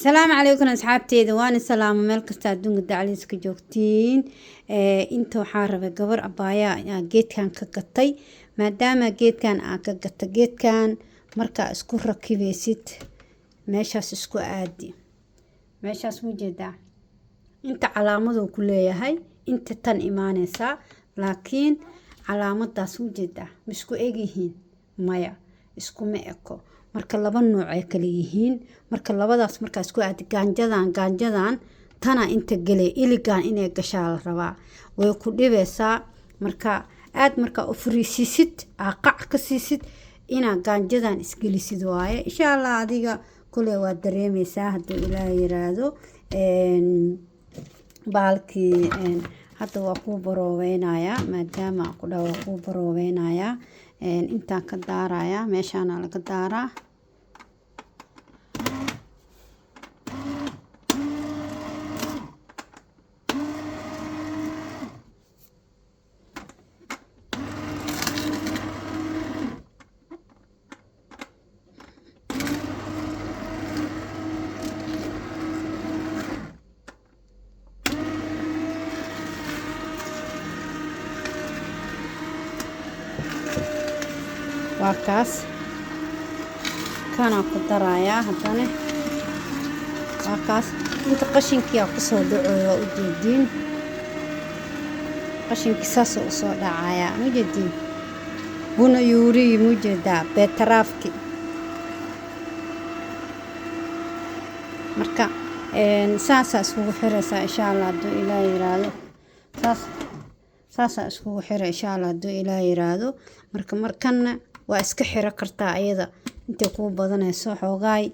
Salaamu calaykum asxaabteeda, waana salaamo meel kasta adduunka dacaliisa ka joogtiin. Inta waxaa rabay gabar abaayaa aan geedkan ka gatay, maadaama geedkan aan ka gata. Geedkan markaa isku rakibeysid, meeshaas isku aadi, meeshaas mujeedaa, inta calaamaduu ku leeyahay, inta tan imaaneysaa, laakiin calaamadaas mujeedaa, ma isku egyihiin? Maya, iskuma eko. Marka laba nooc ay kala yihiin. Marka labadaas markaa isku aadi, gaanjadan tana inta gelay, iligan inay gashaa la rabaa, way ku dhibeysaa. Marka aad markaa u fariisiisid, aa qac ka siisid, inaa gaanjadan isgelisid waaye. Insha Allah adiga kule waa dareemeysaa hadduu Ilaah yiraahdo. Baalkii hadda waa kuu baroobeynayaa, maadaama ku dhaha waa kuu baroobeynayaa. Intaan ka daarayaa, meeshaana laga daaraa. Waa kaas, kanaa ku darayaa haddana. Waa kaas, inta qashinkiyaa kusoo dhacoyo, waa ujeediin. Qashinkii saasoo usoo dhacayaa, mujeediin buna yuurigi, mujeedaa beetaraafki. Marka saasaa iskugu xiraysaa, insha Allah hadduu Ilaah yiraahdo. Saas saasaa iskugu xira, insha Allah hadduu Ilaah yiraahdo. Marka markanna waa iska xiro kartaa ayada intay kuu badanayso xoogaay.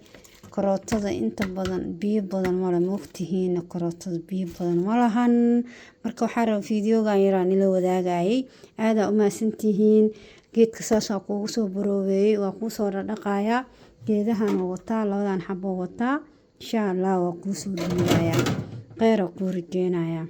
Karootada inta badan biyo badan male, moogtihiin, karootada biyo badan ma lahan. Marka waxaa raba fiidiyogan yaraa nila wadaagayay. Aadaa umahadsantihiin. Geedka saasaa kuugu soo baroobeeyey, waa kuusoo dhadhaqayaa. Geedahan wataa, labadan xabo wataa. Insha Allah waa kuusoo dhiibayaa, kheyra kuu rajeynayaa.